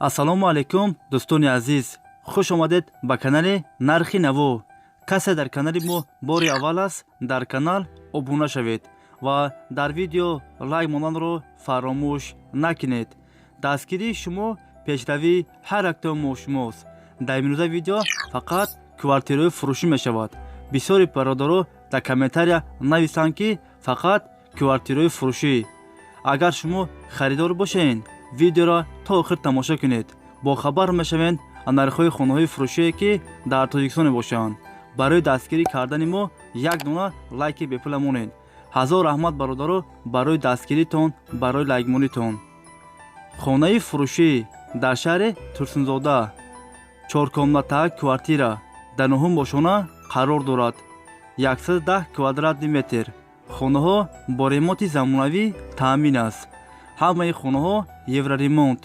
Ассалому алайкум, дӯстони азиз, хуш омадед ба канали Нархи Наво. Касе дар канали мо бори аввал аст, дар канал обуна шавед ва дар видео лайк монданро фаромӯш накунед. Дастгирии шумо пешравии ҳар яктои мо шумост. Дар имрӯза видео фақат квартираҳои фурӯшӣ мешавад. Бисёри бародаро дар комментария нависанд, ки фақат квартираҳои фурӯшӣ. Агар шумо харидор бошед, видеоро то охир тамошо кунед, бохабар мешавед аз нархҳои хонаҳои фурӯшие, ки дар Тоҷикистон мебошанд. Барои дастгирӣ кардани мо як дона лайки бепула монед. Ҳазор раҳмат, бародаро, барои дастгиритон, барои лайкмонитон. Хонаи фурӯшӣ дар шаҳри Турсунзода, чоркомната квартира, дар нуҳум ошона қарор дорад, 110 квадратный метр. Хонаҳо бо ремонти замонавӣ таъмин аст. Ҳамаи хонаҳо евроремонт,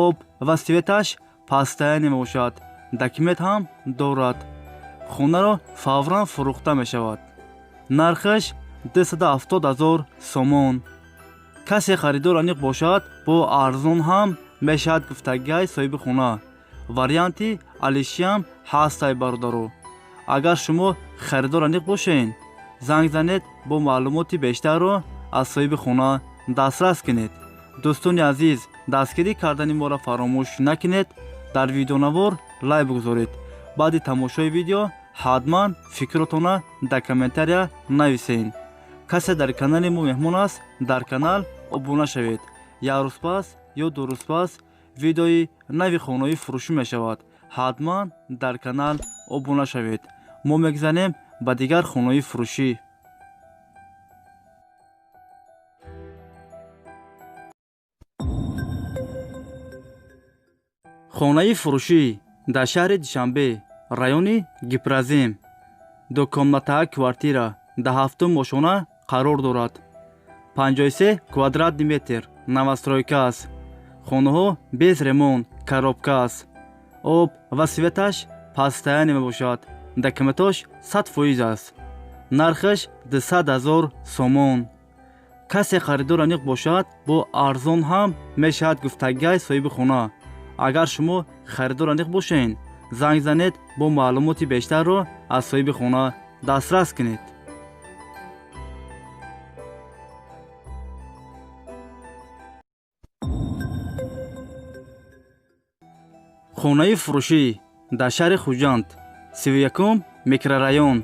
об ва светаш постоянный мебошад, документ ҳам дорад. Хонаро фавран фурӯхта мешавад. Нархаш 270 ҳазор сомон. Касе харидор аниқ бошад, бо арзон ҳам мешавад, гуфтагиҳай соҳиби хона. Варианти алишиам ҳастай, бародаро. Агар шумо харидор аниқ бошед, занг занед, бо маълумоти бештарро аз соҳиби хона дастрас кунед. Дӯстони азиз, дастгирӣ кардани моро фаромӯш накунед, дар видеонавор лайк бигузоред. Баъди тамошои видео ҳатман фикротонро дар комментария нависед. Касе дар канали мо меҳмон аст, дар канал обуна шавед. Як рӯз пас ё 2 рӯз пас видеои нави хонаҳои фурӯшӣ мешавад. Ҳатман дар канал обуна шавед. Мо мегзанем ба дигар хонаҳои фурӯшӣ. Хонаи фурӯшӣ дар шаҳри Душанбе, райони Гипрозем, дукомнатаа квартира, дар ҳафтум ошона қарор дорад, 53 квадратный метр, новостройка аст. Хонаҳо без ремонт, коробка аст. Об ва светаш постоянный мебошад, документош 100% аст. Нархаш 200 ҳазор сомон. Касе харидор аниқ бошад, бо арзон ҳам мешавад, гуфтагиҳай соҳиби хона. Агар шумо харидор аниқ бошед, занг занед, бо маълумоти бештарро аз соҳиби хона дастрас кунед. Хонаи фурӯшӣ дар шаҳри Хуҷанд, 31-ум микрорайон,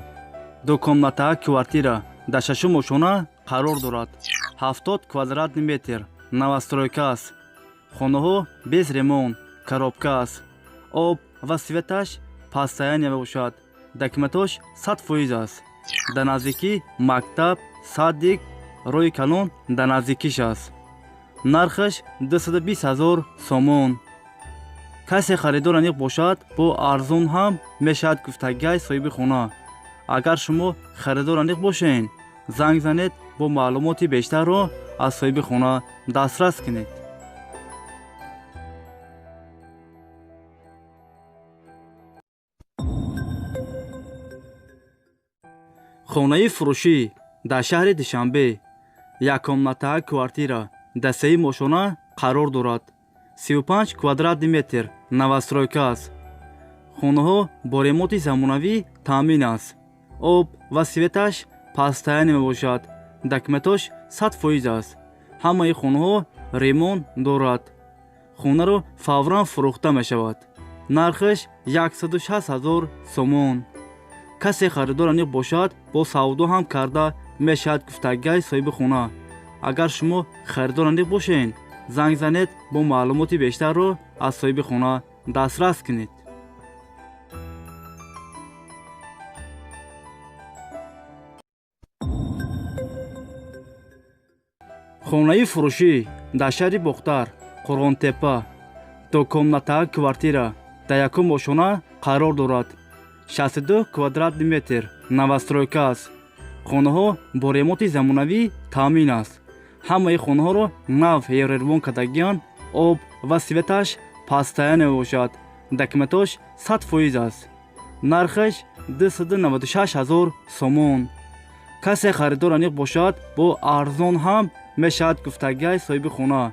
дукомнатаа квартира, дар шашум ошона қарор дорад, 70 квадратный метр, новостройка аст. Хонаҳо без ремонт, коробка аст. Об ва светаш постоянный мебошад, документош 100% аст. Дар наздикӣ мактаб, садик, роҳи калон дар наздикиш аст. Нархаш 220 ҳазор сомон. Касе харидор аниқ бошад, бо арзон ҳам мешавад, гуфтагиҳай соҳиби хона. Агар шумо харидор аниқ бошед, занг занед, бо маълумоти бештарро аз соҳиби хона дастрас кунед. Хонаи фурӯшӣ дар шаҳри Душанбе, яккомнатаа квартира, дар сеюм ошона қарор дорад, 35 квадратный метр, новостройка аст. Хонаҳо бо ремонти замонавӣ таъмин аст. Об ва светаш постоянный мебошад, документош 100% аст. Ҳамаи хонаҳо ремонт дорад. Хонаро фавран фурӯхта мешавад. Нархаш 160 ҳазор сомон. Касе харидор аниқ бошад, бо савдо ҳам карда мешавад, гуфтагиҳай соҳиби хона. Агар шумо харидор аниқ бошед, занг занед, бо маълумоти бештарро аз соҳиби хона дастрас кунед. Хонаи фурӯшӣ дар шаҳри Бохтар, Қурғонтеппа, дукомнатаа квартира, дар якум ошона қарор дорад, 62 квадратный метр, новостройка аст. Хонаҳо бо ремонти замонавӣ таъмин аст. Ҳамаи хонаҳоро нав евроремонт кардагианд. Об ва светаш постоянный мебошад, документош 100% аст. Нархаш 296 ҳазор сомон. Касе харидор аниқ бошад, бо арзон ҳам мешавад, гуфтагиҳай соҳиби хона.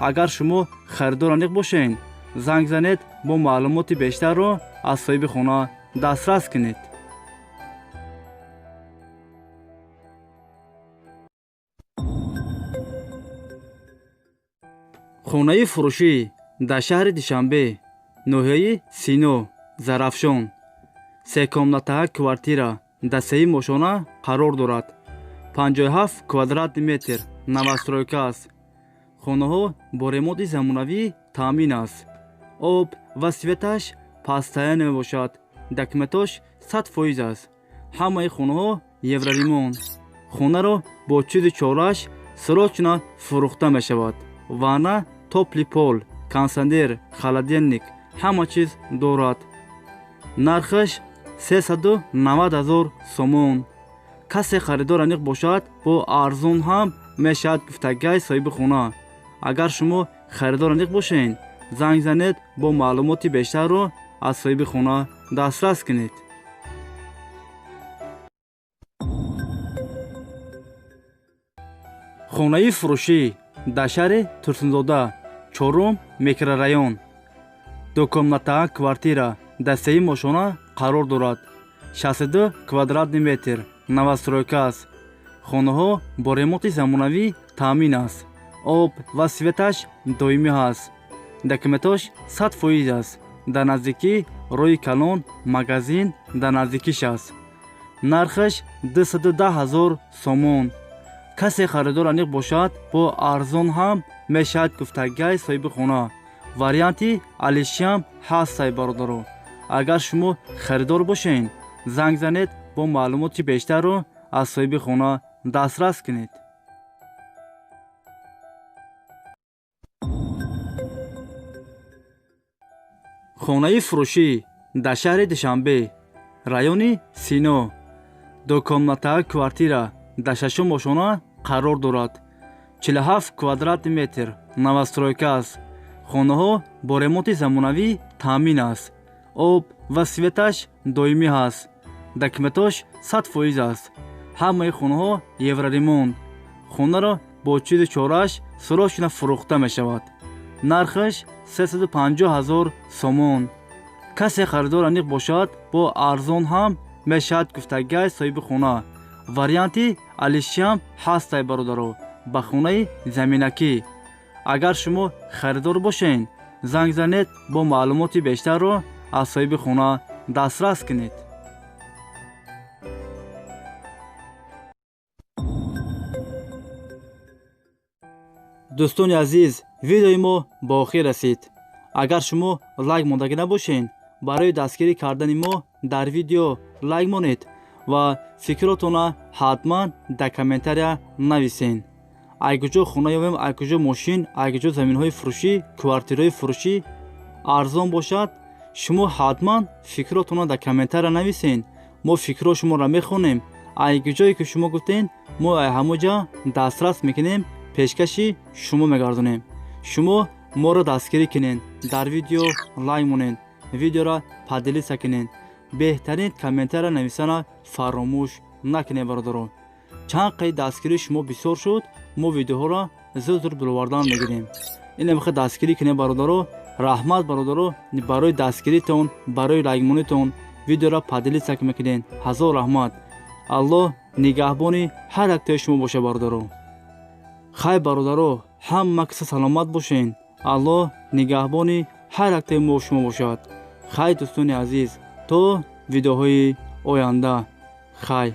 Агар шумо харидор аниқ бошед, Занг занед, бо маълумоти бештарро аз соҳиби хона дастрас кунед. Хонаи фурӯшӣ дар шаҳри Душанбе, ноҳияи Сино, Зарафшон. Секомнатаҳа квартира дар сеюм ошёна қарор дорад. 57 квадратный метр, новостройка аст. Хонаҳо бо ремонти замонавӣ таъмин аст. Об ва светаш постоянно мебошад. Документош 100% аст. Ҳамаи хонаҳо евроремонт. Хонаро бо чизу чораш срочно фурӯхта мешавад. Ванна, тёплый пол, кондитсионер, холодильник ҳама чиз дорад. Нархаш 390 000 сомон. Касе харидор аниқ бошад, бо арзон ҳам мешавад, гуфтагай соҳиби хона. Агар шумо харидор аниқ бошед, занг занед, бо маълумоти бештарро аз соҳиби хона дастрас кунед. Хонаи фурӯшӣ дар шаҳри Турсунзода, чорум микрорайон. Дукомнатаа квартира дар сеюм ошёна қарор дорад. 62 квадратный метр, новостройка аст. Хонаҳо бо ремонти замонавӣ таъмин аст. Об ва светаш доимӣ ҳаст. Документош 100% аст. Дар наздикӣ роҳи калон, магазин дар наздикиш аст. Нархаш 210 000 сомон. Касе харидор аниқ бошад, бо арзон ҳам мешавад, гуфтагай соҳиби хона. Варианти алишиам ҳастай, бародаро. Агар шумо харидор бошед, занг занед, бо маълумоти бештарро аз соҳиби хона дастрас кунед. Хонаи фурӯшӣ дар шаҳри Душанбе, райони Сино. Дукомнатаа квартира дар шашум ошёна қарор дорад. 47 квадратный метр, новостройка аст. Хонаҳо бо ремонти замонавӣ таъмин аст. Об ва светаш доимӣ ҳаст. Документош 100% аст. Ҳамаи хонаҳо евроремонт. Хонаро бо чизу чораш срочно фурӯхта мешавад. Нархаш 350 000 сомон. Касе харидор аниқ бошад, бо арзон ҳам мешавад, гуфтагай соҳиби хона. Варианти алишиам ҳастай, бародаро, ба хонаи заминакӣ. Агар шумо харидор бошед, занг занед, бо маълумоти бештарро аз соҳиби хона дастрас кунед. Дӯстони азиз, видеои мо ба охир расид. Агар шумо лайк мондагӣ набошед, барои дастгирӣ кардани мо дар видео лайк монед ва фикротонро ҳатман дар комментария нависед. Ай куҷо хона ёбем, ай куҷо мошин, ай куҷо заминҳои фурӯшӣ, квартираҳои фурӯшӣ арзон бошад, шумо ҳатман фикротонро дар комментария нависед. Мо фикрҳо шуморо мехонем. Ай куҷое ки шумо гуфтед, мо ай ҳамон ҷа дастрас мекунем, пешкаши шумо мегардонем. Шумо моро дастгирӣ кунед, дар видео лайк монед, видеоро поделиться кунед, беҳтарин комментария нависана фаромӯш накунед, бародаро. Чанд қайд дастгирии шумо бисёр шуд, мо видеоҳоро зуд зуд баровардан мегирем. Ина мехоҳед дастгирӣ кунед, бародаро. Раҳмат, бародаро, барои дастгиритон, барои лайкмонитон, видеоро поделиться мекунед. Ҳазор раҳмат. Аллоҳ нигаҳбони ҳар яктои шумо боша, бародаро. Хай, бародаро, ҳама киса саломат бошен. Аллоҳ нигаҳбони ҳар яктои мо шумо бошад. Хай, дӯстони азиз, то видеоҳои оянда. Хай.